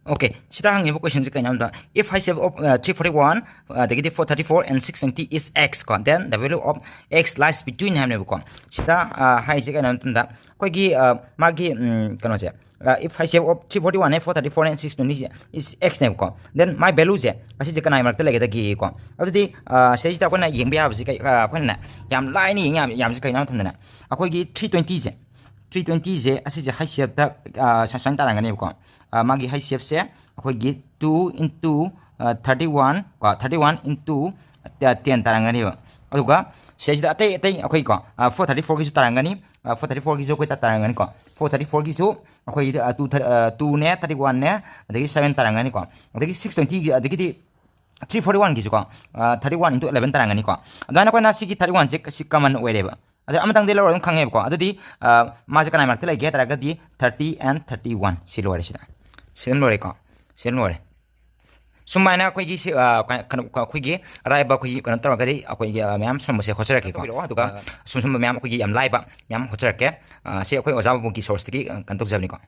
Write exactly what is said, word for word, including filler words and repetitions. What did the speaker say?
Okay, ꯁꯤꯗ ꯍꯪꯉꯤꯕ questionꯁꯦ ꯀꯩꯅꯣ ꯍꯥꯏꯕꯗ, if HCF of uh, three forty-one, ꯑꯗꯒꯤꯗꯤ four thirty-four and six twenty is x ꯀꯣ, then the value of x lies between ꯍꯥꯏꯕꯅꯦꯕꯀꯣ꯫ ꯁꯤꯗ uh, ꯍꯥꯏꯔꯤꯁꯦ ꯀꯩꯅꯣ ꯍꯥꯏꯕ ꯃꯇꯝꯗ, ꯑꯩꯈꯣꯏꯒꯤ uh, ꯃꯥꯒꯤ ꯎꯝ, ꯀꯩꯅꯣꯁꯦ, uh, if HCF of three forty-one and four thirty-four and six twenty is x ꯅꯦꯕꯀꯣ, then my value ꯁꯦ ꯑꯁꯤꯁꯦ ꯀꯅꯥꯒꯤ ꯃꯔꯛꯇ ꯂꯩꯒꯗꯒꯦꯀꯣ꯫ ꯑꯗꯨꯗꯤ uh, ꯁꯤꯗꯩꯁꯤꯗ ꯑꯩꯈꯣꯏꯅ ꯌꯦꯡꯕ ꯌꯥꯕꯁꯤ ꯀꯩ, uh, ꯑꯩꯈꯣꯏꯅꯅꯦ ꯌꯥꯝ ꯂꯥꯏꯅ ꯌꯦꯡ ꯌꯥꯕ, ꯌꯥꯕꯁꯤ ꯀꯩꯅꯣ ꯍꯥꯏꯕ ꯃꯇꯝꯗꯅꯦ, ꯑꯩꯈꯣꯏꯒꯤ three twenty ꯁꯦ, three twenty ꯁꯦ ꯑꯁꯤꯁꯦ HCF ꯇ uh, ꯁꯨꯃꯥꯏꯅ ꯇꯥꯔꯝꯒꯅꯦꯕꯀꯣ꯫ Uh, ꯃꯥꯒꯤ HCF ꯁꯦ ꯑꯩꯈꯣꯏꯒꯤ two into uh, thirty-one ꯀꯣ, thirty-one into ten ꯇꯥꯔꯝꯒꯅꯦꯕ꯫ ꯑꯗꯨꯒ ꯁꯤꯁꯤꯗ ꯑꯇꯩ ꯑꯇꯩ ꯑꯩꯈꯣꯏ ꯀꯣ, uh, four thirty-four ꯒꯤꯁꯨ ꯇꯥꯔꯝꯒꯅꯤ, uh, four thirty-four ꯒꯤꯁꯨ ꯑꯩꯈꯣꯏ ꯇꯥꯔꯝꯒꯅꯤꯀꯣ꯫ Four thirty-four ꯒꯤꯁꯨ ꯑꯩꯈꯣꯏꯒꯤꯗꯤ uh, two two ꯅꯦ, thirty-one ꯅꯦ, ꯑꯗꯒꯤ seven ꯇꯥꯔꯝꯒꯅꯤꯀꯣ꯫ ꯑꯗꯒꯤ six twenty ꯒꯤ, ꯑꯗꯒꯤꯗꯤ three forty-one ꯒꯤꯁꯨꯀꯣ, uh, thirty-one into eleven ꯇꯥꯔꯝꯒꯅꯤꯀꯣ꯫ ꯑꯗꯨꯃꯥꯏꯅ ꯑꯩꯈꯣꯏꯅ ꯁꯤꯒꯤ thirty-one ꯁꯦ ꯁꯤ common ꯑꯣꯏꯔꯦꯕ꯫ ꯑꯗ ꯑꯃꯇꯪꯗꯤ ꯂꯧꯔ ꯑꯗꯨꯝ ꯈꯪꯉꯦꯕꯀꯣ꯫ ꯑꯗꯨꯗꯤ uh, ꯃꯥꯁꯦ ꯀꯅꯥꯏ ꯃꯔꯛꯇ ꯂꯩꯒꯦ ꯍꯥꯏ ꯇꯥꯔꯒꯗꯤ thirty and thirty-one꯫ ꯁꯤ ꯂꯣꯏꯔꯦ ꯁꯤꯗ꯫ ꯁꯤ ꯑꯗꯨꯝ ꯂꯣꯏꯔꯦꯀꯣ꯫ ꯁꯤ ꯑꯗꯨꯝ ꯂꯣꯏꯔꯦ꯫ ꯁꯨꯃꯥꯏꯅ ꯑꯩꯈꯣꯏꯒꯤ ꯁꯤ, uh, ꯀꯩꯅꯣ, ꯑꯩꯈꯣꯏꯒꯤ ꯑꯔꯥꯏꯕ ꯑꯩꯈꯣꯏꯒꯤ ꯀꯩꯅꯣ ꯇꯧꯔꯒꯗꯤ ꯑꯩꯈꯣꯏꯒꯤ uh, ꯃꯌꯥꯝ ꯁꯨꯝꯕꯁꯦ ꯍꯣꯠꯆꯔꯛꯀꯦꯀꯣ꯫ ꯑꯗꯨꯒ ꯁꯨꯝ ꯁꯨꯝꯕ ꯃꯌꯥꯝ ꯑꯩꯈꯣꯏꯒꯤ ꯌꯥꯝ ꯂꯥꯏꯕ ꯃꯌꯥꯝ ꯍꯣꯠꯆꯔꯛꯀꯦ꯫ Uh, ꯁꯤ ꯑꯩꯈꯣꯏ ꯑꯣꯖꯥ ꯕꯕꯨꯒꯤ source ꯇꯒꯤ uh, ꯀꯩꯅꯣ ꯇꯧꯖꯕꯅꯤꯀꯣ꯫